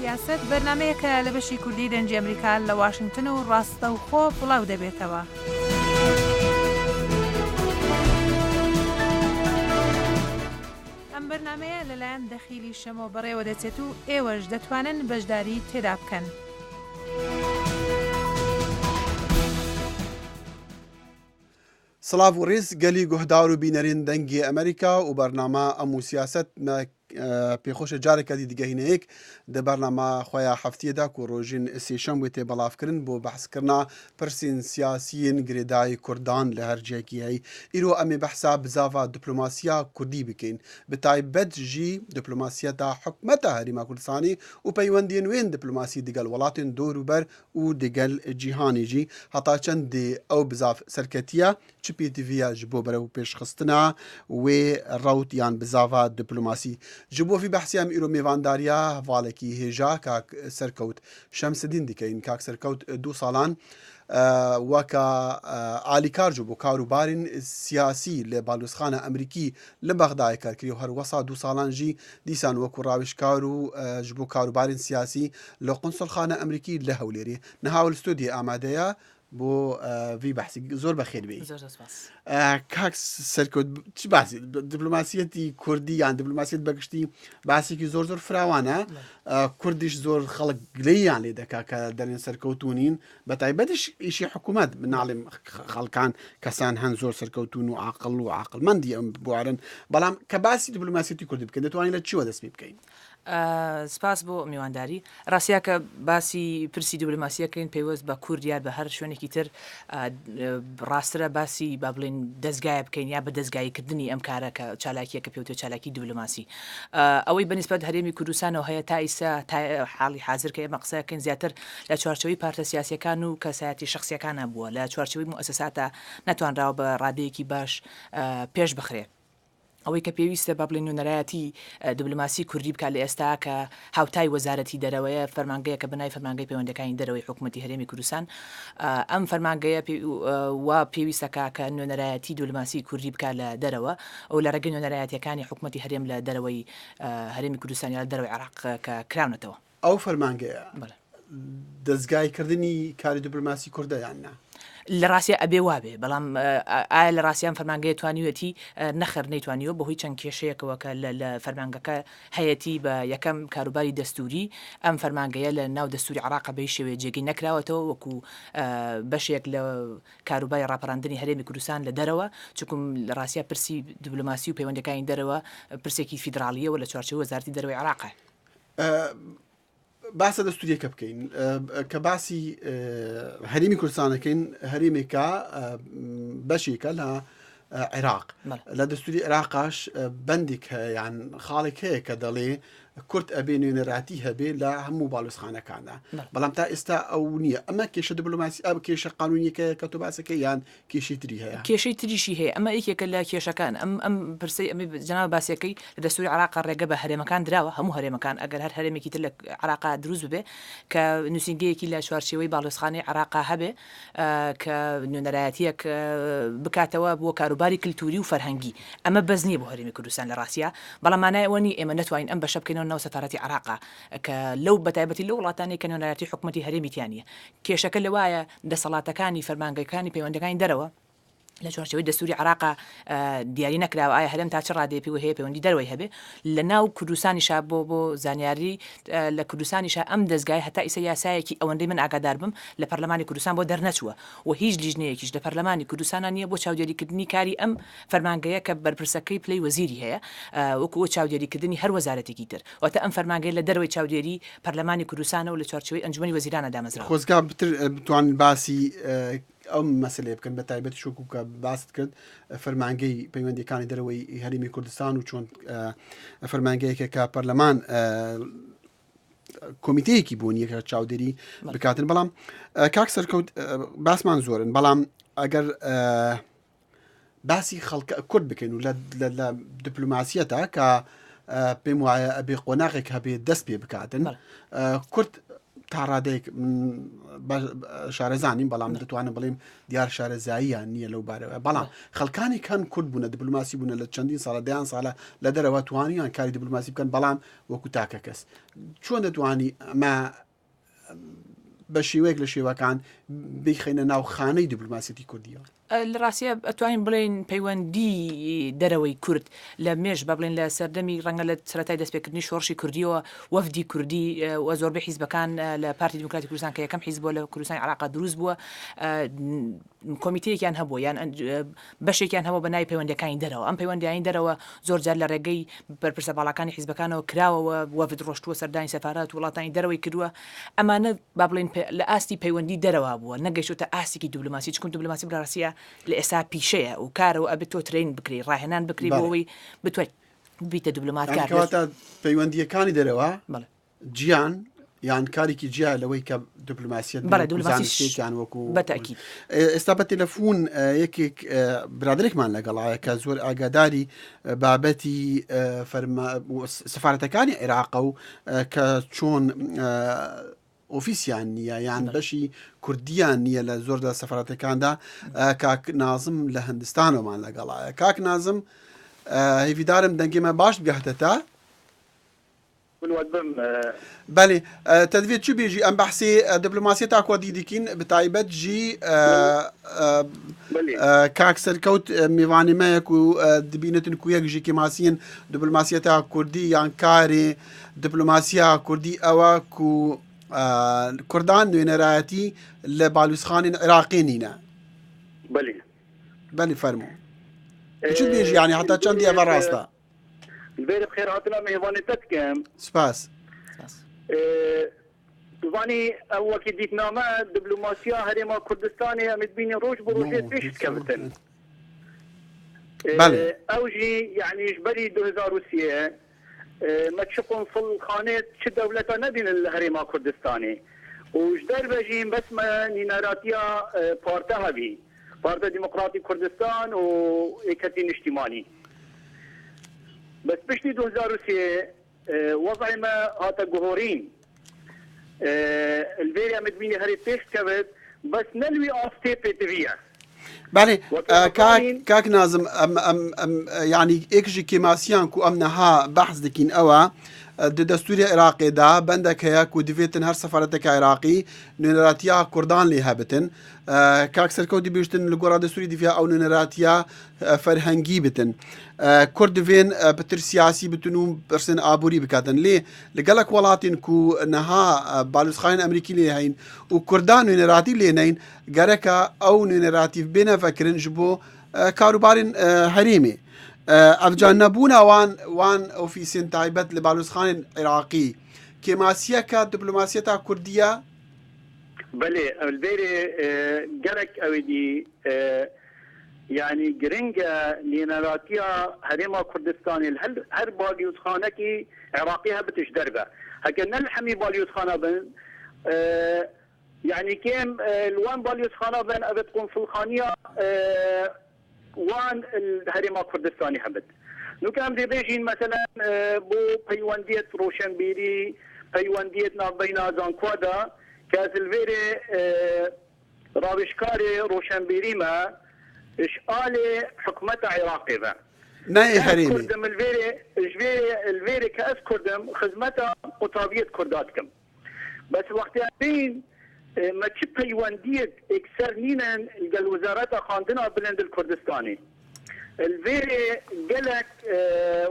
سیاسەت بەرنامەیەکە لە بەشی کوردی دەنگی ئەمریکا لە واشنگتن و ڕاستەوخۆ بڵاو دەبێتەوە. ئەم بەرنامەیە لەلایەن دەخیلی شەمۆ بەڕێوە دەچێت و ئێوەش دەتوانن بەشداری تێدا بکەن. سڵاڤ و ڕیز گەلی گوهدار و بینەرین دەنگی ئەمریکا و بەرنامە ئەم و سیاسەت مە پێخۆشە جارێکە دی دگەهینەیەک دە بەرنامە خوەیا هەفتیەدا کو ڕۆژین سێشەم وێ تێ بەڵاڤکرن بۆ بەحسکرنا پرسین سیاسیین گرێدای کوردان لە هەر جێکی هەی. ئیرۆ ئەمێ بەحسا بزاڤا دپلۆماسیا کوردی بکەین بە تایبەت ژی دپلۆماسیەتا حکومەتا هەریما کوردستانی و پەیوەندیێن وێن دپلۆماسی دگەل وڵاتێن دۆر و بەر و دگەل جیهانی ژی هەتا چەند دێ ئەو بزاڤ سەرکەتیە چ پێتڤیە ژ بۆ بەرەو پێشخستنا وێ ڕەوت یان بزاڤا دپلۆماسی ژ بۆ ڤی بەحسیا ئەم ئیرۆ مێڤانداریا هەڤاڵێکی هێژا کاک سەرکەوت شەمسدین دکەین کاک سەرکەوت دوو ساڵان وەکە ئالیکار جو بۆ کار و بارین سیاسی لە بالوزخانە ئەمریکی لە بەغدای کار کری و هەروەسا دوو ساڵان ژی دیسان وەکو ڕاوێژکار و ژ بۆ کاروبارین سیاسی لە قونسڵخانە ئەمریکی لە هەولێری نەهاول ستۆدیە ئامادەیە بۆ ڤی بەحسی زۆر بەخێر بێی زۆر زۆر سپاس. کاک سەرکەوت چ باسی دیپلۆماسیەتی کوردی یان دیپلۆماسیەت بەگشتی باسێکی زۆر زۆر فراوانە کوردیش زۆر خەڵک گلەییان لێ دەکا کە دەرێن سەرکەوتونین بە تایبەتیش ئیشی حکوومەت مناڵێم خەڵکان کەسان هەن زۆر سەرکەوتون و عاقڵ و عاقڵمەندی ئەم بوارن بەڵام کە باسی دیپلۆماسیەتی کوردی بکەن دەتوانین لە چیوە دەست پێ بکەین؟ سپاس بۆ میوانداری. ڕاستیا کە باسی پرسی دیبلۆماسی ئەکەین پەیوەست بە کورد یا بە هەر شوێنێکی تر ڕاسترە باسی با بڵێین دەزگایە بکەین یا بە دەزگایی کردنی ئەم کارە کە چالاکیە کە پێوترێ چالاکی دیبلۆماسی ئەوەی بە نیسبەت هەرێمی کوردستانەوە هەیە تا ئیستا تا حاڵی حازر کە ئێمە قسە ئەکەین زیاتر لە چوارچێوەی پارتە سیاسیەکان و کەسایەتی شەخسیەکانا بووە لە چوارچێوەی موئەسەساتا نەتوانراوە بە ڕادەیەکی باش پێش بخرێ. ئەوەی کە پێویستە با بڵێین نوێنەرایەتی دبلۆماسی کوردی بکات لە ئێستا کە هاوتای وەزارەتی دەرەوەیە فەرمانگەیە کە بەناوی فەرمانگەی پەیوەندەکانی دەرەوەی حکوومەتی هەرێمی کوردستان ئەم فەرمانگەیە وا پێویستەکە کە نوێنەرایەتی دبلۆماسی کوردی بکات لە دەرەوە ئەو لە ڕێگەی نوێنەرایەتیەکانی حکوومەتی هەرێم لە دەرەوەی هەرێمی کوردستان یا لە دەرەوەی عێراق کە کراونەتەوە. ئەو فەرمانگەیە دەزگای کردنی کاری دیبلۆماسی کوردە یان نا؟ لە ڕاستیا ئەبێ وابێ بەڵام ئایا لە ڕاستیان فەرمانگەیە توانیوێتی نەخێر نەیتوانیوە بەهۆی چەند کێشەیەکەوە کە لە فەرمانگەکە هەیەتی بە یەکەم کاروباری دەستوری ئەم فەرمانگەیە لە ناو دەستوری عراق بە هیچ شێوەیە جێگەی نەکراوەتەوە وەکو بەشێک لە کاروباری ڕاپەڕاندنی هەرێمی کوردستان لە دەرەوە چونکم لە ڕاستیا پرسی دیبلۆماسی و پەیوەندەکانی دەرەوە پرسێکی فیدراڵیەوە لە چوارچێوەی وەزارەتی دەرەوەی عراقە. باسە دەستوریەکە بکەین کە باسی هەرێمی کوردستانەکەین هەرێمێکە بەشێکە لە عێراق لە دەستوری عێراقاش بەندێک یان خاڵێک هەیە کە دەڵێ کورد ئەبێ نوێنەراتی هەبێ لە هەموو باڵوێزخانەکاندا بەڵام تا ئێستا ئەو نییە ئەمە کێشە دیبلۆماسی ئەم کێشە قانونیەکە کە تۆ باسەکە یان کێشەی تری هەیە؟ کێشەی تریشی هەیە، ئەمە یەکێکە لە کێشەکان، ئەم ئەم پرسەی ئەمەی جەنابت باسیەکەی لە دەستوری عێراقا ڕێگە بە هەرێمەکان دراوە، هەموو هەرێمەکان ئەگەر هەر هەرێمێکی تر لە عێراقا دروست ببێ کە نووسینگەیەکی لە چوارچێوەی باڵیۆزخانەی عێراقا هەبێ کە نوێنەرایەتیەک بکاتەوە بۆ کاروباری کلتوری و فەرهەنگی، ئەمە بەس نییە بۆ هەرێمی کوردستان لە ڕاستیا، بەڵام مانای ئەوە نییە ئێمە نەتوانین ئەم بەشە بکەینەوە ناو سەفارەتی عێراقا کە لەو بەتایبەتی لەو وڵاتانەی کە نوێنەرایەتی حکومەتی هەرێمی تیا نییە. کێشەکە لەوایە دەسەڵاتەکانی فەرمانگەکانی پەیوەندەکانی دەرەوە لە چوارچێوەی دەستوری عێراقا دیاری نەکراوە ئایا هەرێم تا چ ڕادەیە پێوە هەیە پەیوەندی دەرەوەی هەبێ لە ناو کوردستانیشا بۆ بۆ زانیاری لە کوردستانیشا ئەم دەزگای هەتا ئیسە یاسایەکی ئەوەندەی من ئاگادار بم لە پەرلەمانی کوردستان بۆ دەرنەچووە و هیچ لیژنەیەکیش لە پەرلەمانی کوردستانا نییە بۆ چاودێریکردنی کاری ئەم فەرمانگەیە کە بەرپرسەکەی پلەی وەزیری هەیە وەکو چاودێریکردنی هەر وەزارەتێکی تر واتە ئەم فەرمانگەیە لە دەرەوەی چاودێری پەرلەمانی کوردستانە و لە چوارچێوەی ئەنجومەنی وەزیرانە دامەزراوە. خۆزگا پتر بتوانن باسی ئەم مەسەلەیە بکەن بە تایبەتیش وەکو کە باست کرد فەرمانگەی پەیوەندیەکانی دەرەوەی هەرێمی کوردستان و چۆن فەرمانگەیەکە کە پەرلەمان کۆمیتەیەکی بۆ نییە کە چاودێری بکاتن بەڵام کاک سەرکەوت باسمان زۆرن بەڵام ئەگەر باسی خەڵکە کورد بکەین و لە دیپلۆماسیەتە کە پێم وایە ئەبێ قۆناغێک هەبێ دەست پێ بکاتن کورد. تا ڕادەیەک شارەزانیم بەڵام دەتوانم بڵێم دیار شارەزاییان نییە لەو بارەوە بەڵام خەڵکانی کەن کورد بوونە دیبلوماسی بوونە لە چەندین ساڵە دەیان ساڵە لە دەرەوە توانیان کاری دیبلوماسی بکەن بەڵام وەکو تاکە کەس چۆن دەتوانی ئەمە بە شێوەیەک لە شێوەکان بیخەینە ناو خانەی دیبلوماسیەتی کوردیەوە؟ لە ڕاستیا ئەتوانین بڵێین پەیوەندی دەرەوەی کورد لە مێژ با بڵێین لە سەردەمی ڕەنگە لە سەرەتای دەستپێکردنی شۆڕشی کوردیەوە وەفدی کوردی و زۆربەی حیزبەکان لە پارتی دیموکراتی کوردستان کە یەکەم حیزب بووە لە کوردستانی عێراقا دروست بووە کۆمیتەیەکیان هەبووە یان بەشێکیان هەبووە بە ناوی پەیوەندیەکانی دەرەوە ئەم پەیوەندیانی دەرەوە زۆر جار لە ڕێگەی بەرپرسە باڵاکانی حیزبەکانەوە کراوەوە وەفد ڕۆشتووە سەردانی سەفارەت وڵاتانی دەرەوەی کردووە ئەمانە با بڵێین لە ئاستی پەیوەندی دەرەوە بووە نەگەیشتۆتە ئاستێکی دیبلۆماسی چونکە دیبلۆماسی بەڕاستیە لە ئێستا پیشەیە و کارە و ئەبێت تۆ train بکری ڕاهێنان بکری بۆ ئەوەی بتوانیت ببیتە دیبلۆماتکار کەواتە پەیوەندیەکانی دەرەوە جیان یان کارێکی جیا لەوەی کە دیپلۆماسیەت بەڵێ دیپلۆماسیەتیان وەکو بەتاکی ئێستا بە تەلەفۆن یەکێک برادێکمان لەگەڵایە کە زۆر ئاگاداری بابەتی فەرما سەفارەتەکانی عێراقە و کە چۆن ئۆفیسیان نییە یان بەشی کوردیان نییە لە زۆر لە سەفارەتەکاندا کاک نازم لە هەندستانەوەمان لەگەڵایە کاک نازم هیویدارم دەنگێمە باش بگەهتە تا من وەک بم. بەلی تە divê çi bêjî em behsê diplomasiyeta Kurdî dikîn bi taybet jî kak Serkewt mêvanê me ye ku dibînitin ku yek jî kêmasiyên diplomasiyeta Kurdî yan karê diplomasiya Kurdî ew e ku Kurdan nûnerayetî li balûzxanên Iraqê nîne. Belê. Belê fermo. Tu çi dibêjî yanî heta çendî ev e rast e? Li vê bi xêr hatina mêvanê te dikim. Spas. Tu zanî ew wekî dîtname diplomasiya Herêma Kurdistanê em ê dibînîn roj bi rojê pêş dikevitin. Ew jî yanî ji berî 2003 me çi konsulxanê çi dewleta nedînin li Herêma Kurdistanê û ji derve jî bes me nîneratiya parte hebî. Parta Demokratî Kurdistan û Yeketî Niştîmanî. Bes piştî 2003 wez'ê me hate guhorîn. Li vêrê em ê dibînî herê pêş dikevit bes ne li wî astê pêtivî ye. Belê kak kak Nazim em em em yanî êk ji kêmasiyan ku em niha behs dikîn ew e di destûrê Iraqê de bendek heye ku divêtin her sefareteke Iraqî nûneratiya Kurdan lê hebitin. Kak Serkewt dibêjtin li gora destûrê diviya ew nûneratiya ferhengî bitin. Kurd divên pitir siyasî bitin û pirsên aborî biketin. Lê li gelek welatên ku niha balûzxanên Amerîkî lê heyîn û Kurdan nûneratî lê neyîn, gereka ew nûneratî bêne vekirin ji bo karûbarên herêmê. Ev ca nebûna wan wan ofîsên taybet li balûzxanên Iraqî kêmasiyeke diplomasiyeta Kurdî ye? Belê, li vêrê gelek ew ê dî yanî giring e nêneratiya Herêma Kurdistanê li her balyozxanekî Iraqî hebit ji derve. Heke ne li hemî balyozxana bin yanî kêm li wan balyozxana bin ev ê di konsulxaniya Wan li Herêma Kurdistanê hebit. Nûke em dê bêjîn meselen bo peywendiyet roşenbîrî, peywendiyet navbeyna zankoa de ke ez li vêrê rawêjkarê roşenbîrî me ji alê hikûmeta Iraqê ve. Ne ê Ez herêmê. Kurd im li vêrê ji vêrê li vêrê ke ez Kurd im xizmeta qutabiyet Kurda dikim. Bes wextê em bên me çi peywendiyek êkser nînin li gel Wezareta Xwendina Bilind li Kurdistanê. Li vêrê gelek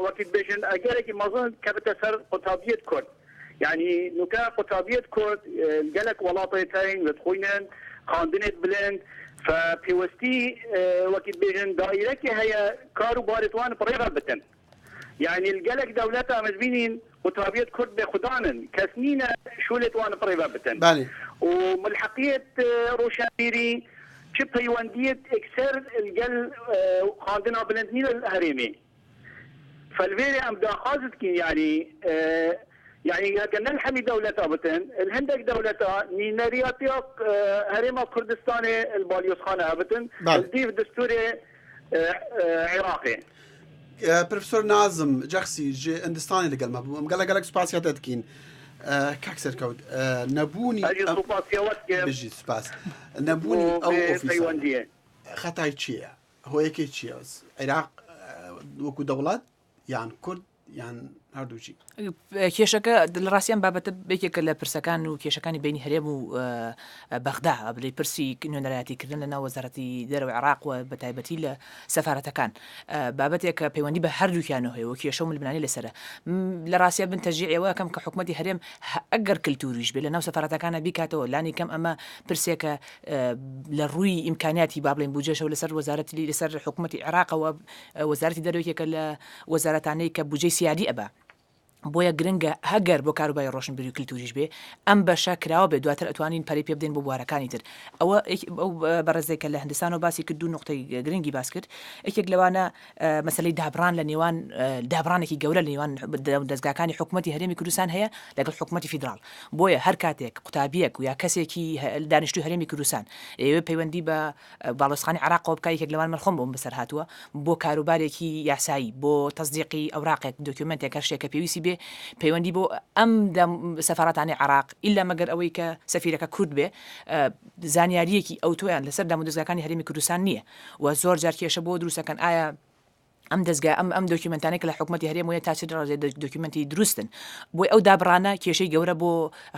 wekî dibêjin egerekî mezin kevite ser qutabiyet Kurd. Yanî nûke qutabiyet Kurd li gelek welatê tên li dixwînin xwendinê bilind fe pêwistî wekî dibêjin daîrekê heye kar û barê wan bi rê ve bikin. Yanî li gelek dewleta em dibînîn qutabiyet Kurd bê xudan in. Kes nîne şûlê wan bi rê ve bitin. Belê. Û milheqiyet roşenbîrî çi peywendiyet êkser li gel xwendina bilind nîne li herêmê. Felvêrê em daxwaz dikîn yanî yanî heke ne li hemî dewleta bitin, li hindek dewleta nîneriyatiya Herêma Kurdistanê li balyozxane hebitin Belê. li dîv destûrê Iraqê. Profesor Nazim Cexsî ji Hindistanê li gel me bû. Em gelek gelek spasiya te dikîn. کاک سەرکەوت نەبوونی ئەجی سوپاسیەوەت کرد بژی سوپاس نەبوونی ئەو پەیوەندیە خەتای چییە؟ هۆیەکەی چییە؟ عێراق وەکو دەوڵەت یان کورد یان هەردووچی؟ کێشەکە لە ڕاستی ئەم بابەتە یەکێکە لە پرسەکان و کێشەکانی بینی هەرێم و بەغدا بڵێ پرسی نوێنەرایەتیکردن لە ناو وەزارەتی دەرەوەی عێراق و بە تایبەتی لە سەفارەتەکان بابەتێک کە پەیوەندی بە هەردووکیانەوە هەیە و کێشە و ململانێ لەسەرە لە ڕاستیا بن تەشجیعی ئەوە ئەکەم کە حکومەتی هەرێم ئەگەر کلتوریش بێ لە ناو سەفارەتەکانە بیکاتەوە لانی کەم ئەمە پرسێکە لە ڕووی ئیمکانیاتی با بڵێین بودجەشەوە لەسەر وەزارەتی لەسەر حکومەتی عێراقەوە وەزارەتی دەرەوە یەکێکە لە وەزارەتانەی کە بودجەی سیادی ئەبا بۆیە گرنگە هەگەر بۆ کاروباری ڕۆشنبیری و کلتوریش بێ ئەم بەشە کراوە بێت دواتر ئەتوانین پەرەی پێ بدەین بۆ بوارەکانی تر ئەوە ئەو بەڕێزێک کە لە هندستانەوە باسی کرد دوو نوقتەی گرنگی باس کرد یەکێک لەوانە مەسەلەی دابڕان لە نێوان دابڕانێکی گەورە لە نێوان دەزگاکانی حکوومەتی هەرێمی کوردستان هەیە لەگەڵ حکوومەتی فیدراڵ بۆیە هەر کاتێک قوتابیەک و یا کەسێکی دانیشتوی هەرێمی کوردستان ئەیەوێ پەیوەندی بە باڵۆزخانەی عێراقەوە بکا یەکێک لەوان من خۆم بۆم بەسەر هاتووە بۆ کاروبارێکی یاسایی بۆ تەسدیقی ئەوراقێک دۆکیۆمێنتێک هەر شتێک کە پێویستی بێ پەیوەندی بۆ ئەم سەفارەتانەی عێراق ئیلا مەگەر ئەوەی کە سەفیرەکە کورد بێ زانیارییەکی ئەوتۆیان لەسەر دامودەزگاکانی هەرێمی کوردستان نییە و زۆر جار کێشە بۆ دروست دەکەن ئایا ئەم دەزگا ئەم ئەم دۆکیومێنتانەی کە لە حکومەتی هەرێم وەیە تا چ ڕادەیەک دۆکیومێنتی دروستن بۆی ئەو دابڕانە کێشەی گەورە بۆ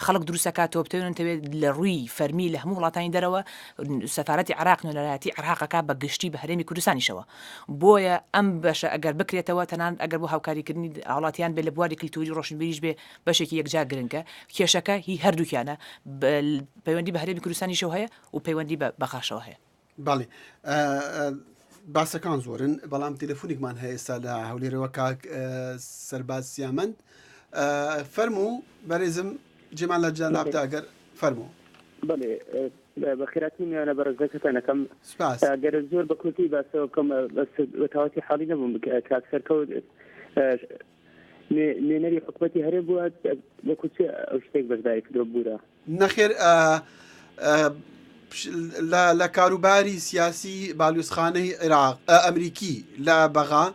خەڵک دروست دەکات تۆ بتەوێن تەوێت لە ڕووی فەرمی لە هەموو وڵاتانی دەرەوە سەفارەتی عێراق نوێنەرایەتی عێراقەکە بە گشتی بە هەرێمی کوردستانیشەوە بۆیە ئەم بەشە ئەگەر بکرێتەوە تەنانەت ئەگەر بۆ هاوکاریکردنی هاوڵاتیان بێ لە بواری کلتوری ڕۆشنبیریش بێ بەشێکی یەکجار گرنگە کێشەکە هی هەردووکیانە پەیوەندی بە هەرێمی کوردستانیشەوە هەیە و پەیوەندی بە بەغاشەوە هەیە. بەڵێ باسەکان زۆرن بەڵام تەلەفۆنێکمان هەیە ئێستا لە هەولێرەوە کاک سەرباز سیامەند فەرموو بەرێزم جێمان لە جەنابتە ئەگەر فەرموو. بەڵێ بەخێراتنی میوانە بەڕێزەکەتان ئەکەم سپاس. گەر زۆر بە کورتی باسەوە بکەم بەس بە تەواوەتی حاڵی نەبووم کاک سەرکەوت نوێنەری حکومەتی هەرێم بووە وەکو چ ئەو شتێک بەشداری کردووە بورە؟ نەخێر لە کاروباری سیاسی بالیوزخانەی عێراق ئەمریکی لە بەغا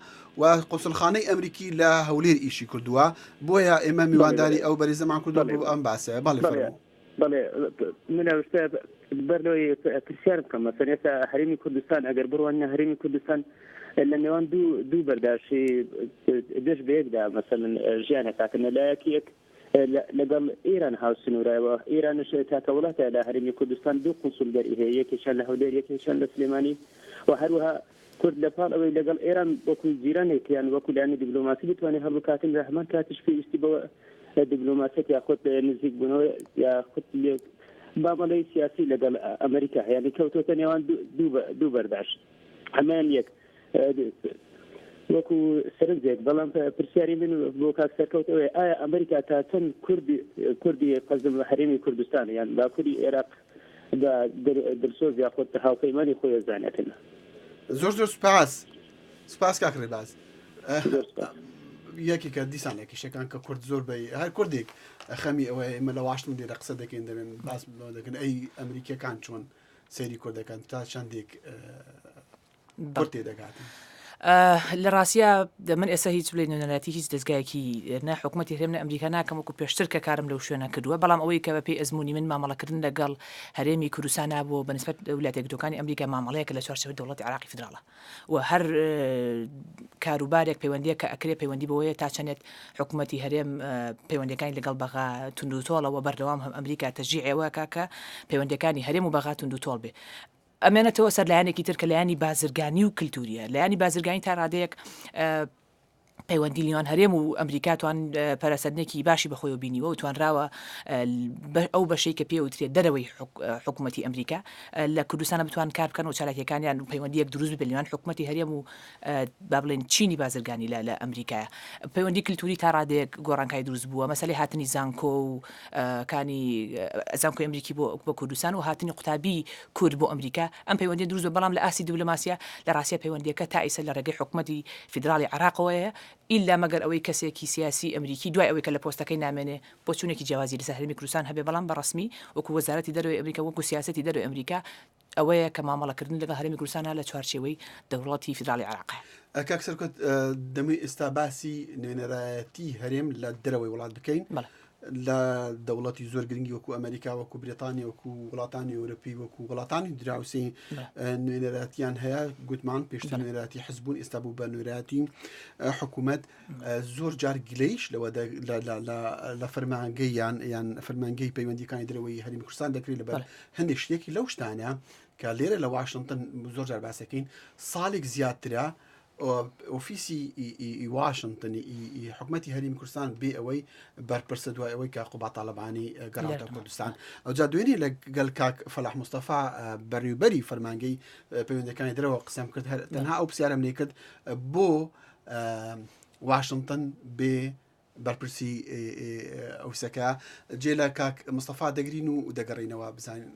و قوسڵخانەی ئەمریکی لە هەولێر ئیشی کردووە بۆیە ئێمە میوانداری ئەو بەریزەمان کردووە بۆ ئەم باسە بەڵێ فەرموو. بەڵێ من ئەوشتە بەر لەوەی پرسیار بکەم مەسەن ئێستا هەرێمی کوردستان ئەگەر بڕوانینە هەرێمی کوردستان لە نێوان دوو دوو بەرداشی دژ بە یەکدا مەسەن ژیانە کاتن لە لایەک یەک لەگەڵ ئێران هاوسنوورایەوە ئێرانش تاکە وڵاتە لە هەرێمی کوردستان دوو قونسولگەری هەیە یەکێکیان لە هەولێر یەکێکیان لە سلێمانی و هەروەها کورد لە پاڵ ئەوەی لەگەڵ ئێران وەکو جیرانێک یان وەکو لایەنی دیبلۆماسی بتوانێت هەڵبکاتن لە هەمان کاتیش پێویستی بەوە دیبلۆماسیەت یاخود نزیک بوونەوە یاخود لێک مامەڵەی سیاسی لەگەڵ ئەمریکا هەیە یانی کەوتۆتە نێوان دوو بەرداش ئەمەیان یەک وەکو سەرنجێک بەڵام پرسیاری من بۆ کاک سەرکەوت ئەوەیە ئایا ئەمریکا تا چەند کوردی کوردی قەزم هەرێمی کوردستان یان باکووری عێراق بە دلسۆز یاخود هاوپەیمانی خۆی ئەزانێتن. زۆر زۆر سوپاس سوپاس کاک ڕێباز یەکێکە دیسان لە کێشەکان کە کورد زۆر بە هەر کوردێک خەمی ئەوە ئێمە لە واشتن لێرە قسە دەکەین دەبێن باس لەوە دەکەن ئەی ئەمریکیەکان چۆن سەیری کوردەکان تا چەندێک کورد تێدەگاتن. لە ڕاستیا من ئێستا هیچ بڵێ نوێنەرایەتی هیچ دەزگایەکی نە حکوومەتی هەرێم نە ئەمریکا ناکەم وەکو پێشتر کە کارم لەو شوێنە کردووە بەڵام ئەوەی کە بەپێی ئەزمموونی من مامەڵەکردن لەگەڵ هەرێمی کوردستان بۆ بەنسبەت ویلایەتە یەکگرتووەکانی ئەمریکا مامەڵەیەکە لە چوارچێوەی دەوڵەتی عێراقی فیدراڵە و هەر کاروبارێک پەیوەندیە کە ئەکرێ پەیوەندی بەوەیە تا چەندێت حکوومەتی هەرێم پەیوەندەکانی لەگەڵ بەغا توندوتۆڵە و بەردەوام هەم ئەمریکا تەشجیعەوە کە پەیوەندەکانی هەرێم و بەغا توندوتۆڵ بێ ئەمێنێتەوە سەر لایەنێکی تر کە لایەنی بازرگانی و کلتوریە لایەنی بازرگانی تا ڕادەیەک پەیوەندی نێوان هەرێم و ئەمریکا توان پەرەسەندنێکی باشی بەخۆیەوە بینیوە و توانراوە ئەو بەشەی کە پێوترێت دەرەوەی حکوومەتی ئەمریکا لە کوردستانە بتوان کار بکەن و چالاکیەکانیان و پەیوەندیەک دروست بێت نێوان حکوومەتی هەرێم و با بڵێن چینی بازرگانی لە لە ئەمریکایە پەیوەندی کللتوری تا ڕادەیەک گۆڕانکاری دروست بووە مەسەلەی هاتنی زانکۆ و کانی زانکۆی ئەمریکی بۆ بۆ کوردستان و هاتنی قوتابی کورد بۆ ئەمریکا ئەم پەیوەندی دروست بووە بەڵام لە ئاستی دیبلۆماسیە لە ڕاستیا پەیوەندیەکە تا ئیسە لە ڕێگەی حکومەتی فیدراڵی عێراقەوەیە ئیلا مەگەر ئەوەی کەسێکی سیاسی ئەمریکی دوای ئەوەی کە لە پۆستەکەی نامێنێ بۆچوونێکی جیاوازی لەسەر هەرێمی کوردستان هەبێ بەڵام بە ڕەسمی وەکو وەزارەتی دەرەوەی ئەمریکا وەکو سیاسەتی دەرەوەی ئەمریکا ئەوەیە کە مامەڵەکردن لەگەڵ هەرێمی کوردستانە لە چوارچێوەی دەوڵەتی فیدراڵی عێراقە. کاک سەرکەوت دەمەوێت ئێستا باسی نوێنەرایەتی هەرێم لە دەرەوەی وڵات بکەین. بەڵێ. لە دەوڵەتی زۆر گرنگی وەکو ئەمریکا وەکو بریتانیا وەکو وڵاتانی ئەوروپی وەکو وڵاتانی دراوسێ نوێنەراتیان هەیە گوتمان پێشتر نوێنەراتی حزبوون ئێستا بوو بە نوێنەراتی حکوومەت زۆر جار گلەیش لەوە لە فەرمانگەی یان یان فەرمانگەی پەیوەندیەکانی دەرەوەی هەرێمی کوردستان دەکرێت لەبەر هەندێک شتێکی لەو شتانە کە لێرە لە واشنگتن زۆر جار باسەکەین ساڵێک زیاترە ئۆفیسی واشنگتن حکومەتی هەرێمی کوردستان بێ ئەوەی بەرپرسە دوای ئەوەی کە قوباد تاڵەبانی گەڕاوەتە کوردستان ئەوجا دوێنێ لە گەل کاک فەلاح مستەفا بەڕێوبەری فەرمانگەی پەیوەندەکانی دەرەوە قسەم کرد هەر تەنها ئەو پرسیارم لێ کرد بۆ واشنگتن بێ بەرپرسی ئەوسەکە جێ لە کاک مستەفا دەگرین و دەگەڕینەوە بزانین.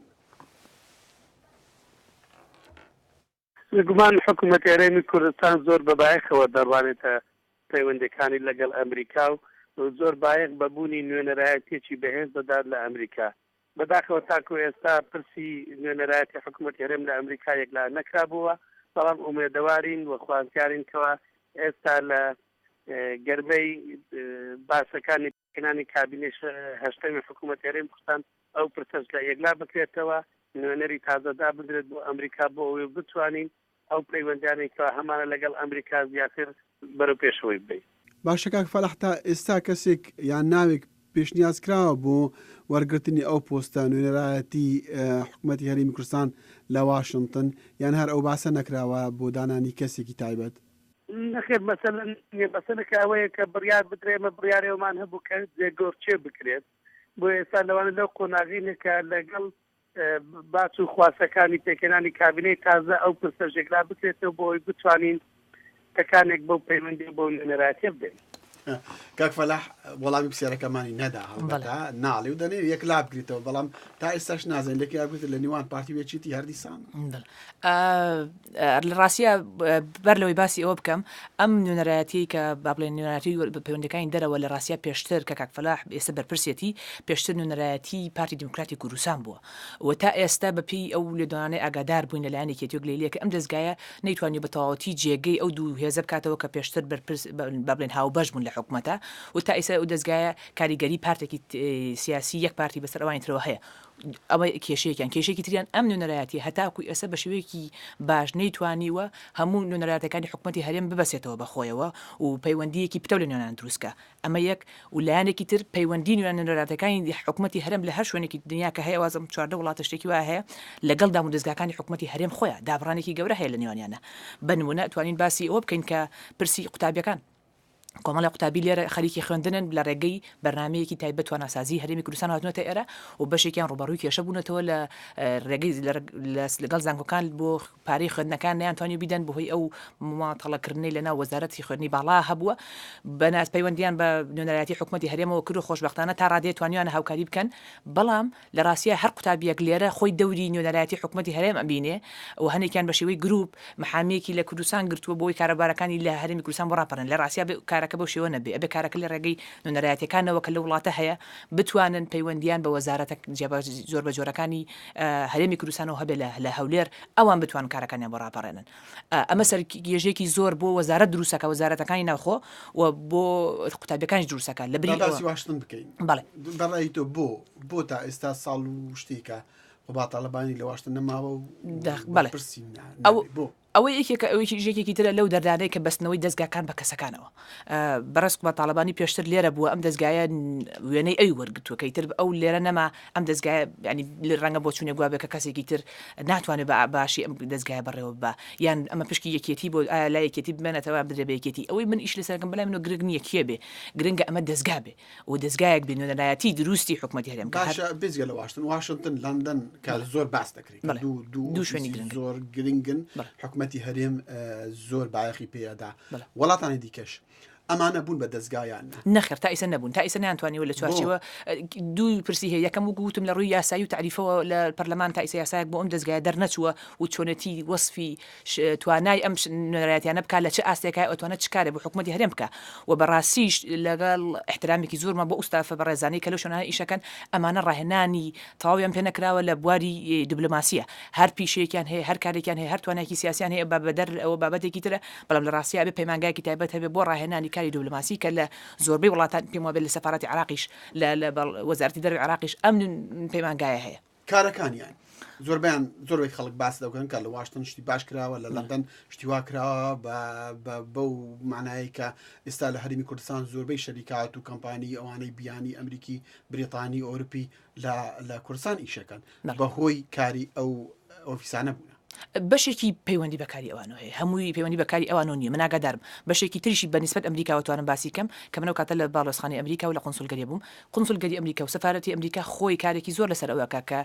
بێگومان حکومەتی هەرێمی کوردستان زۆر بە بایەخەوە دەڕوانێتە پەیوەندیەکانی لەگەڵ ئەمریکا و زۆر بایەخ بە بوونی نوێنەرایەتیەکی بەهێز دەدات لە ئەمریکا. بەداخەوە تاکو ئێستا پرسی نوێنەرایەتی حکومەتی هەرێم لە ئەمریکا یەکلا نەکرابووە، بەڵام ئومێدەوارین و خوازیارین کەوا ئێستا لە گەرمەی باسەکانی پێکهێنانی کابینەی هەشتەمی حکوومەتی هەرێمی کوردستان ئەو پرسەش لە یەکلا بکرێتەوە، نوێنەری تازە دابندرێت بۆ ئەمریکا بۆ ئەوەی بتوانین ئەو پەیوەندیانەی کەوا هەمانە لەگەڵ ئەمریکا زیاتر بەرەو پێشەوەی ببەین. باشە کاک فەلاح تا ئێستا کەسێک یان ناوێک پێشنیاز کراوە بۆ وەرگرتنی ئەو پۆستە نوێنەرایەتی حکومەتی هەرێمی کوردستان لە واشنتن یان هەر ئەو باسە نەکراوە بۆ دانانی کەسێکی تایبەت؟ نەخێر مەسەلە نیە، مەسەلەکە ئەوەیە کە بڕیار بدرێ، ئێمە بڕیاری ئەومان هەبوو کە جێگۆڕکێ بکرێت، بۆیە ئێستا لەوانە لەو قۆناغینە کە لەگەڵ باس و خواستەکانی پێکهێنانی کابینەی تازە ئەو پرسەش یەکلا بکرێتەوە بۆ ئەوەی بتوانین تەکانێک بەو پەیوەندی و بەو نوێنەرایەتیە بدەین. کاک فەلاح وەڵامی پرسیارەکەمانی نەدا هەڵبەتە ناڵێ و دەنێ یەکلا بکرێتەوە بەڵام تا ئێستاش نازانین لەکێ بکرێت لە نێوان پارتی و یەکێتی هەردیسان. لە ڕاستیا بەر لەوەی باسی ئەوە بکەم ئەم نوێنەرایەتیەی کە با بڵێن نوێنەرایەتی پەیوەندەکانی دەرەوە لە ڕاستیا پێشتر کە کاک فەلاح ئێستا بەرپرسیەتی پێشتر نوێنەرایەتی پارتی دیموکراتی کوردستان بووە و تا ئێستا بە پێی ئەو لێدوانانەی ئاگادار بووین لە لایەن یەکێتی و گلەییە کە ئەم دەزگایە نەیتوانیوە بە تەواوەتی جێگەی ئەو دوو هێزە بکاتەوە کە پێشتر بەرپرس با بڵێن هاوبەش بوون لە حکومەتە و تا ئێستا ئەو دەزگایە کاریگەری پارتێکی سیاسی یەک پارتی بەسەر ئەوانی ترەوە هەیە ئەوە کێشەیەکیان، کێشەیەکی تریان ئەم نوێنەرایەتیە هەتاکو ئێستا بە شێوەیەکی باش نەیتوانیوە هەموو نوێنەرایەتەکانی حکومەتی هەرێم ببەسێتەوە بە خۆیەوە و پەیوەندییەکی پتەو لە نێوانیان دروست کا ئەمە یەک و لایەنێکی تر پەیوەندی نوێنەرایەتەکانی حکومەتی هەرێم لە هەر شوێنێکی دنیا کە هەیە وازم 14 وڵاتە شتێکی وایە هەیە لەگەڵ دامودەزگاکانی حکومەتی هەرێم خۆیان دابڕانێکی گەورە هەیە لە نێوانیانە بە نمونە توانین باسی ئەوە بکەین کە پرسی قوتابیەکان کۆمەڵی قوتابی لێرە خەریکی خوێندنن لە ڕێگەی بەرنامەیەکی تایبەت تواناسازی هەرێمی کوردستان هاتوونەتە ئێرە و بەشێکیان ڕووبەڕووی کێشە بوونەتەوە لە ڕێگەی لەگەڵ زانکۆکان بۆ پارەی خوێندنەکان نەیانتوانی بیدەن بەهۆی ئەو مماتەڵەکردنەی لەناو وەزارەتی خوێندنی باڵا هەبووە بەناز پەیوەندیان بە نوێنەرایەتی حکومەتی هەرێمەوە کرد و خۆشبەختانە تا ڕادەیە توانیویانە هاوکاری بکەن بەڵام لە ڕاستیا هەر قوتابیەک لێرە خۆی دەوری نوێنەرایەتی حکومەتی هەرێم ئەبینێ و هەنێکیان بە شێوەی گروپ محامیەکی لە کوردستان گرتووە بۆی کاروبارەکانی لە هەرێمی کوردستان بۆ ڕاپەڕێن لە ڕاستیا بێ کارەکە بەو شێوە نەبێ ئەبێ کارەکە لە ڕێگەی نوێنەرایەتیەکانەوە کە لە وڵاتە هەیە بتوانن پەیوەندیان بە وەزارەتە جۆر بە جۆرەکانی هەرێمی کوردستانەوە هەبێ لە هەولێر ئەوان بتوان کارەکانیان بۆ ڕاپەڕێنن ئەمە سەرگێژێکی زۆر بۆ وەزارەت دروستەکە وەزارەتەکانی ناوخۆ و بۆ قوتابیەکانیش دروستەکە لە بری باسی واشتن بکەین بەڵێ بەڕای تۆ بۆ بۆ تا ئێستا ساڵ و شتێکە قوباد تاڵەبانی لە واشتن نەماوە و بەڵێ پرسی ئەو بۆ ئەوە یەکێکە ئەوێکی ژێکێکی ترە لەو دەردانەی کە بەستنەوەی دەستگاکان بە کەسەکانەوە بەڕێز قوباد تاڵەبانی پێشتر لێرە بووە ئەم دەستگایە وێنەی ئەوی وەرگتووە کە ئیتر ئەو لێرە نەما ئەم دەستگایە ینی ڕەنگە بۆچوونێک وابێ کە کەسێکی تر ناتوانێت بە باشی ئەم دەستگایە بەڕێوە ببا یان ئەمە پشکی یەکێتی بۆ ئایا لای یەکێتی بمێنێتەوە یان بدرێ بە یەکێتی ئەوەی من ئیش لەسەرەکەم بەلای منەوە گرنگ نییە کێ بێ گرنگە ئەمە دەستگا بێ و دەستگایەک بێ نوێنەرایەتی دروستی حکومەتی هەرێم کە هەر باشە بێجگە لە واشنتن واشنتن لەندەن کە زۆر باس دەکرێت کە بەڵێ دوو دوو دوو شوێنی ئۆفیسی گرنگن زۆر گرنگن بەڵێ حکومەتی هەرێم اه، زۆر بایەخی پێ ئەدا بەڵێ وڵاتانی دیکەش ئەمانە بوون بە دەزگا یان نا؟ نەخێر تا ئیسە نەبوون تا ئیسە نەیانتوانیوە لە چوارچێوە دوو پرسی هەیە یەکەم وەکو وتم لە ڕووی یاسایی و تەعریفەوە لە پەرلەمان تا ئیسە یاسایەک بۆ ئەم دەزگایە دەرنەچووە و چۆنێتی وەسفی توانای ئەم نوێنەرایەتیانە بکات لە چ ئاستێکای ئەتوانێت چ کارێ بۆ حکوومەتی هەرێم بکە و بەڕاستیش لەگەڵ ئیحترامێکی زۆرمان بۆ ئەو ستافە بەڕێزانەی کە لەو شوێنانە ئیشەکەن ئەمانە ڕاهێنانی تەواویان پێ نەکراوە لە بواری دیبلۆماسیە هەر پیشەیەکیان هەیە هەر کارێکیان هەیە هەر توانایەکی سیاسیان هەیە بە بەدەر ئەوە بابەتێکی ترە بەڵام لە ڕاستیا ئەبێ پەیمانگایەکی تایبەت هەبێ بۆ ڕاهێنانی کاری. کاری دیبلۆماسی کە لە زۆربەی وڵاتان پێم وابێت لە سەفارەتی عراقیش لە لە وەزارەتی دەرەوەی عراقیش ئەم پەیمانگایە هەیە. کارەکانیان زۆربیان زۆربەی خەڵک باس دەکەن کە لە واشتن شتی باش کراوە لە لەندەن شتی وا کراوە بەو معنایی کە ئێستا لە هەرمی کوردستان زۆربەی شەریکات و کەمپانی ئەوانەی بیانی ئەمریکی بریتانی ئەوروپی لە کوردستان ئیشەکەن بەهۆی کاری ئەو ئۆفیسانە بوونە. بەشێکی پەیوەندی بە کاری ئەوانەوە هەیە، هەمووی پەیوەندی بە کاری ئەوانەوە نییە، من ئاگادارم. بەشێکی تریشی بە نیسبەت ئەمریکاوە توانم باسی کەم، کە من ئەو کاتە لە باڵیۆزخانەی ئەمریکا و لە قونسوڵگەریە بووم. قونسوڵگەری ئەمریکا و سەفارەتی ئەمریکا خۆی کارێکی زۆر لەسەر ئەوە ئەکا کە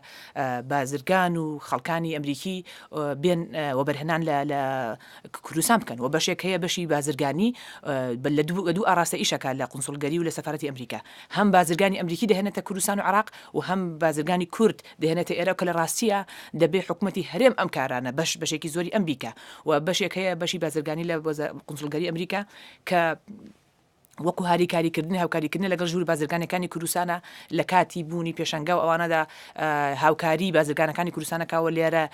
بازرگان و خەڵکانی ئەمریکی بێن وەبەرهێنان لە لە کوردستان بکەن و بەشێک هەیە بەشی بازرگانی لە دوو ئاراستە ئیش ئەکا لە قونسوڵگەری و لە سەفارەتی ئەمریکا. هەم بازرگانی ئەمریکی دەهێنێتە کوردستان و عێراق و هەم بازرگانی کورد دەهێنێتە ئێرە کە لە ڕاستییا دەبێ حکومەتی هەرێم ئەم کارانە بەش بەشێکی زۆری ئەم بیکا و بەشێک هەیە بەشی بازرگانی لە قونسڵگەری ئەمریکا کە وەکو هاریکاریکردن هاوکاریکردن لەگەڵ ژووری بازرگانەکانی کوردستانە لە کاتی بوونی پێشەنگا و ئەوانەدا هاوکاری بازرگانەکانی کوردستانەکەەوە لێرە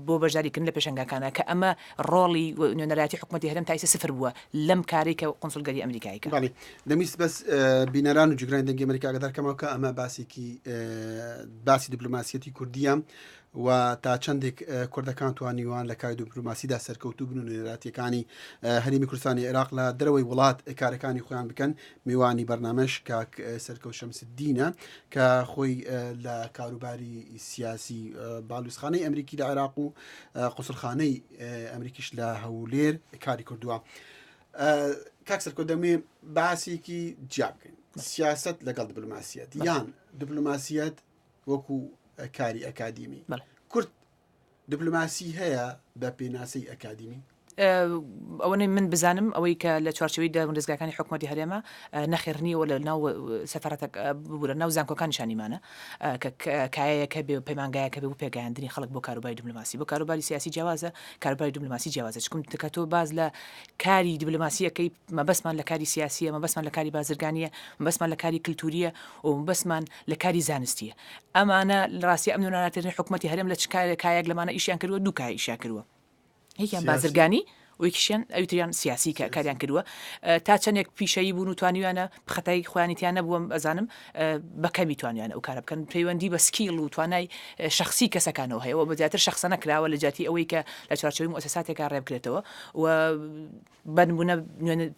بۆ بەشداریکردن لە پێشەنگاکانە کە ئەمە ڕۆڵی نوێنەرایەتی حکومەتی هەرێم تا ئیستا سفر بووە لەم کارەی کە قونسڵگەری ئەمریکایی کە. بەڵی دەمویست بەس بینەران و جگرانی دەنگی ئەمریکا ئاگادار کەمەوە کە ئەمە باسێکی باسی دیپلۆماسیەتی کوردیە و تا چەندێک کوردەکان توانیوان لە کاری دیپلۆماسیدا سەرکەوتوو بن و نوێنەراتیەکانی هەرێمی کوردستانی عێراق لە دەرەوەی وڵات کارەکانی خۆیان بکەن میوانی بەرنامەش کاک سەرکەوت شەمسدینە کە خۆی لە کاروباری سیاسی باڵویزخانەی ئەمریکی لە عێراق و قوسڵخانەی ئەمریکیش لە هەولێر کاری کردووە کاک سەرکۆ دەمێ باسێکی جیا بکەین سیاست لەگەڵ دیپلۆماسیەت یان دیپلۆماسیەت وەکو کاری ئەکادیمی کورد دیپلۆماسی هەیە بە پێناسەی ئەکادیمی؟ ئەوەنەی من بزانم ئەوەی کە لە چوارچێوەی دامودەزگاکانی حکومەتی هەرێمە نەخێر نییە و لە ناو سەفارەتە ببورە ناو زانکۆکانی شانیمانە کە کایەیەک هەبێ و پەیمانگایەک هەبێ بۆ پێگەیاندنی خەڵک بۆ کاروباری دیبلۆماسی بۆ کاروباری سیاسی جیاوازە کاروباری دیبلۆماسی جیاوازە چکم کە تۆ باز لە کاری دیبلۆماسیەکەی مەبەستمان لە کاری سیاسیە مەبەستمان لە کاری بازرگانیە مەبەستمان لە کاری کللتوریە و مەبەستمان لە کاری زانستیە ئەمانە لە ڕاستی ئەم نوێنەراترین حکوومەتی هەرێم لە چ کایەک لەمانە ئیشیان کردووە دوو کای ئیشیان کردووە یەکیان بازرگانی و یەکیشیان ئەوی تریان سیاسی کە کاریان کردووە تا چەندێک پیشەیی بوون و توانیویانە خەتای خۆیانی تیا نەبووە ئەزانم بە کەمی توانیانە ئەو کارە بکەن پەیوەندی بە skill و توانای شخصی کەسەکانەوە هەیە و بە زیاتر شخصە نەکراوە لە جیاتی ئەوەی کە لە چوارچێوەی موسساتێکا ڕێبکرێتەوە و بە نموونە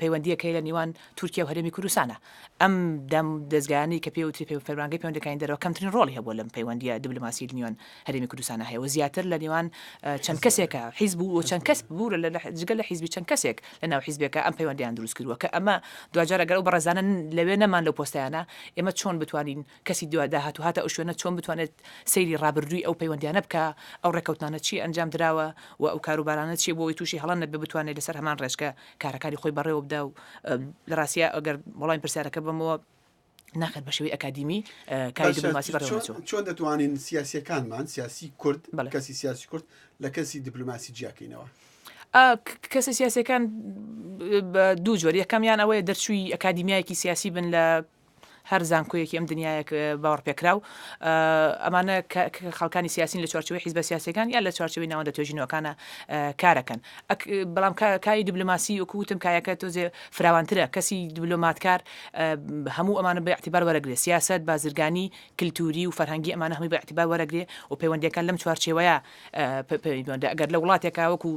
پەیوەندییەک هەیە لە نێوان تورکیا و هەرێمی کوردستانە. ئەم دام دەزگایانەی کە پێی وترێ فەرمانگەی پەیوەندییەکانی دەرەوە کەمترین ڕۆڵی هەبووە لەم پەیوەندییە دیبلۆماسییەی لە نێوان هەرێمی کوردستانە هەیە و زیاتر لە نێوان چەند کەسێکە حیزب و چەند کەس بوورە لە جگە لە حیزبی چەند کەسێک لە ناو حیزبێکە ئەم پەیوەندیان دروست کردووە کە ئەمە دواجار ئەگەر ئەو بەڕێزانە لەوێ نەمان لەو پۆستایانە ئێمە چۆن بتوانین کەسی دوا داهاتوو هاتە ئەو شوێنە چۆن بتوانێت سەیری ڕابردووی ئەو پەیوەندیانە بکا، ئەو ڕێککەوتنانە چی ئەنجام دراوە و ئەو کاروبارانە چیە بۆ ئەوەی تووشی هەڵە نەبێ بتوانێت لەسەر هەمان ڕێچکە کارەکانی خۆی بەڕێوە بدا و لە ڕاستیا ئەگەر وەڵامی پرسیارەکە بەمەوە ناخێر بە شێوەی ئەکادیمی کاری دیپلۆماسی بەڕێوە نەچووە. چۆن دەتوانین سیاسیەکانمان سیاسی کورد کەسی سیاسی کورد لە کەسی دیپلۆماسی جیاکەینەوە؟ کەسە سیاسەکان بە دوو جۆر یەکەمیان ئەوەیە دەرچووی ئەکادیمیایەکی سیاسی بن لە هەر زانکۆیەکی ئەم دنیایەک باوەڕپێکراو ئەمانە خەڵکانی سیاسین لە چوارچێوەی حیزبە سیاسەکان یا لە چوارچێوەی ناوەندە توێژینەوەکانە کارەکەن بەڵام کاری دیبلۆماسی وەکو وتم کایەکە تۆزێ فراوانترە کەسی دیبلۆماتکار هەموو ئەمانە بە اعتبار وەرەگرێ سیاست بازرگانی کللتوری و فەرهەنگی ئەمانە هەمووی بە اعتبار وەرەگرێ و پەیوەندیەکان لەم چوارچێوەیە پەیوەندە ئەگەر لە وڵاتێکا وەکو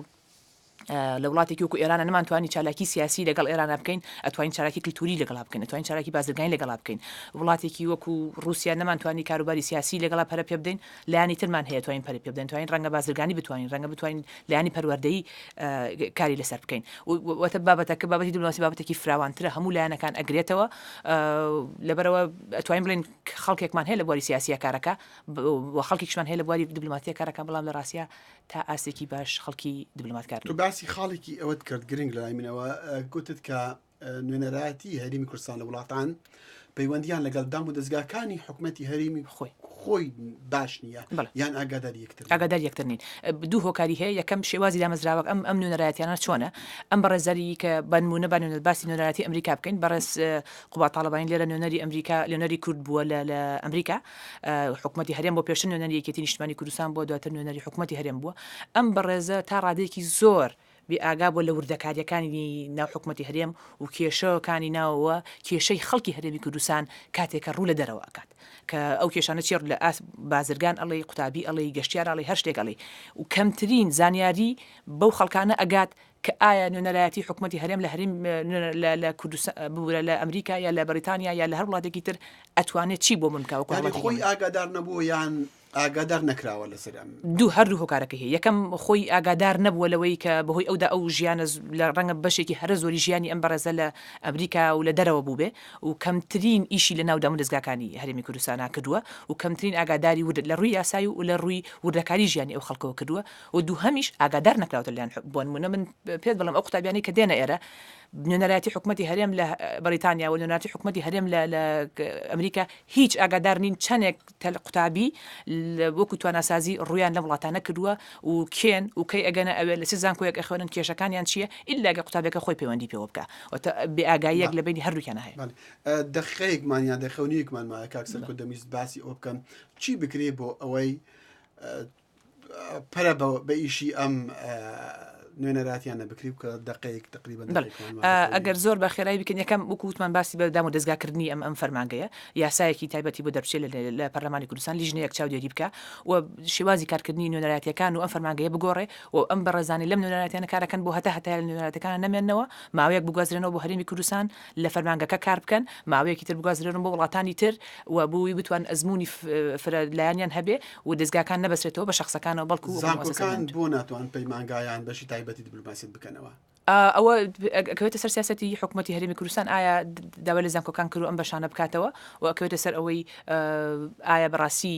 لە وڵاتێکی وەکو ئێرانە نەمانتوانی چالاکی سیاسی لەگەڵ ئێرانە بکەین ئەتوانین چالاکی کللتوری لەگەڵا بکەین ئەتوانین چالاکی بازرگانی لەگەڵا بکەین وڵاتێکی وەکو رووسیا نەمانتوانی کاروباری سیاسی لەگەڵا پەرە پێ بدەین لایانی ترمان هەیە توانین پەرە پێ بدەین توانین ڕەنگە بازرگانی بتوانین ڕەنگە بتوانین لایانی پەروەردەیی کاری لەسەر بکەین وەتە بابەتەکە بابەتی دیپلۆماسی بابەتێکی فراوانترە هەموو لایەنەکان ئەگرێتەوە لەبەرەوە ئەتوانین بڵێن خەڵکێکمان هەیە لە بواری سیاسیە کارەکە و خەڵکێکیشمان هەیە لە بواری دیپلۆماتیە کارەکە بەڵام لە ڕاستیا تا ئاستێکی باش خەڵکی دیبلۆماتکار تۆ باسی خاڵێکی ئەوەت کرد گرنگ لای منەوە گوتت کە نوێنەرایەتی هەرێمی کوردستان لە وڵاتان پەیوەندیان لەگەڵ دام و دەستگاکانی حکوومەتی هەرێمی خۆی خۆی باش نییە یان ئاگادار یەکتر ئاگادار یەکتر نین دوو هۆکاری هەیە یەکەم شێوازی دامەزراوەک ئەم ئەم نوێنەرایەتیانە چۆنە ئەم بەڕێزەری کە بەنمونە بە نوێنەر باسی نوێنەرایەتی ئەمریکا بکەین بەڕێز قوباد تاڵەبانی لێرە نوێنەری ئەمریکا نوێنەری کورد بووە لە لە ئەمریکا حکومەتی هەرێم بۆ پێشتر نوێنەری یەکێتی نیشتمانی کوردستان بووە دواتر نوێنەری حکومەتی هەرێم بووە ئەم بەڕێزە تا ڕادەیەکی زۆر. بێ ئاگا بووە لە وردەکارییەکانی ناو حکومەتی هەرێم و کێشەکانی ناوەوە، کێشەی خەڵکی هەرێمی کوردستان کاتێک کە ڕوو لە دەرەوە ئەکات کە ئەو کێشانە چیە لە ئاست بازرگان ئەڵێی قوتابی ئەڵێی گەشتیار ئەڵێی هەر شتێک ئەڵێی و کەمترین زانیاری بەو خەڵکانە ئەگات کە ئایا نوێنەرایەتی حکومەتی هەرێم لە هەرێم لە کوردستان ببورە لە ئەمریکا یا لە بەریتانیا یا لە هەر وڵاتێکی تر ئەتوانێت چی بۆ من بکا وەکو یانی هاوڵاتیی خۆی ئەمریکا. ئاگادار نەبووە یان ئاگادار نەکراوە لەسەر ئەم. دوو هەردوو هۆکارەکەی هەیە یەکەم خۆی ئاگادار نەبووە لەوەی کە بەهۆی ئەودا ئەو ژیانە لە ڕەنگە بەشێکی هەرە زۆری ژیانی ئەم بەڕێزە لە ئەمریکا و لە دەرەوە بووبێ و کەمترین ئیشی لە ناو دامودەزگاکانی هەرێمی کوردستانا کردووە و کەمترین ئاگاداری ورد لە ڕووی یاسایی و لە ڕووی وردەکاری ژیانی ئەو خەڵکەوە کردووە و دووهەمیش ئاگادار نەکراوەتە لەلایەن بۆ نموونە من پێت بڵێم ئەو قوتابیانەی کە دێنە ئێرە نوێنەرایەتی حکومەتی هەرێم لە بەریتانیا و نوێنەرایەتی حکومەتی هەرێم لە لە ئەمریکا هیچ ئاگادار نین چەندێک تەل قوتابی وەکو تواناسازی ڕوویان لەم وڵاتانە کردووە و کێن و کەی ئەگەنە ئەوێ لە چ زانکۆیەک ئەخوێنن کێشەکانیان چییە ئیلا گەر قوتابیەکە خۆی پەیوەندی پێوە بکا واتە بێ ئاگاییەک لە بەینی هەردووکیانا هەیە. بەڵێ دەقیقەیەکمان یان دەقیقە و نیوێکمان مایە کاک سەرکۆ دەمویست باسی ئەوە بکەم چی بکرێ بۆ ئەوەی پەرە بە ئیشی ئەم نوێنەراتیانە بکری و کە دقەیەک تقریبا ئەگەر زۆر بە خێرایی بکەن یەکەم وەکو وتمان باسی بە دام و دەستگاکردنی ئەم ئەم فەرمانگەیە یاسایەکی تایبەتی بۆ دەربچێت لە پەرلەمانی کوردستان لیژنەیەک چاودێری بکە و شێوازی کارکردنی نوێنەراتیەکان و ئەم فەرمانگەیە بگۆڕێ و ئەم بەڕێزانی لەم نوێنەراتیانە کارەکەن بۆ هەتا هەتا لە نوێنەراتەکان نەمێنەوە ماوەیەک بگوازرێنەوە بۆ هەرێمی کوردستان لە فەرمانگەکە کار بکەن، ماوەیەکی تر بگوازرێنەوە بۆ وڵاتانی تر و بۆی بتوانن ئەزموونی فرە لایەنیان هەبێ و دەزگاکان نەبەسترێتەوە بە شەخسەکانەوە بەڵکو وەکو زانکۆکان موئەسەسە بۆ ناتوان پەیمانگا یان بەشی تایبەتی دیبلۆماسیەت بکەنەوە؟ ئەوە ئەکەوێتە سەر سیاسەتی حکومەتی هەرێمی کوردستان ئایا داوای لە زانکۆکان کردووە ئەم بەشانە بکاتەوە و ئەکەوێتە سەر ئەوەی ئایا بەڕاستی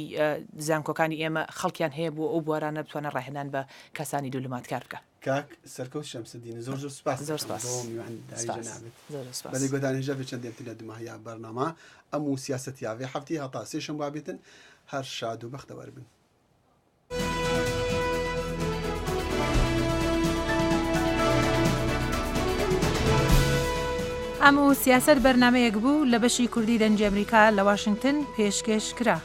زانکۆکانی ئێمە خەڵکیان هەیە بۆ ئەو بوارانە بتوانن ڕاهێنان بە کەسانی دیبلۆماتکار بکا. کاک سەرکەوت شەمسەدین زۆر زۆر سپاس زۆر سپاس بۆ میوانداری سپاس جەنابت زۆر زۆر سپاس بەێ گۆدان هێژا بێ چەند دێمتر لە دوماهیا بەرنامە ئەم و سیاسەت یاێ هەفتی هەتا سێ شەم بێتن هەر شاد و بەختەوەر بن. ئەم و سیاسەت بەرنامەیەک بوو لە بەشی کوردی دەنگی ئەمریکا لە واشنگتن پێشکێش کرا.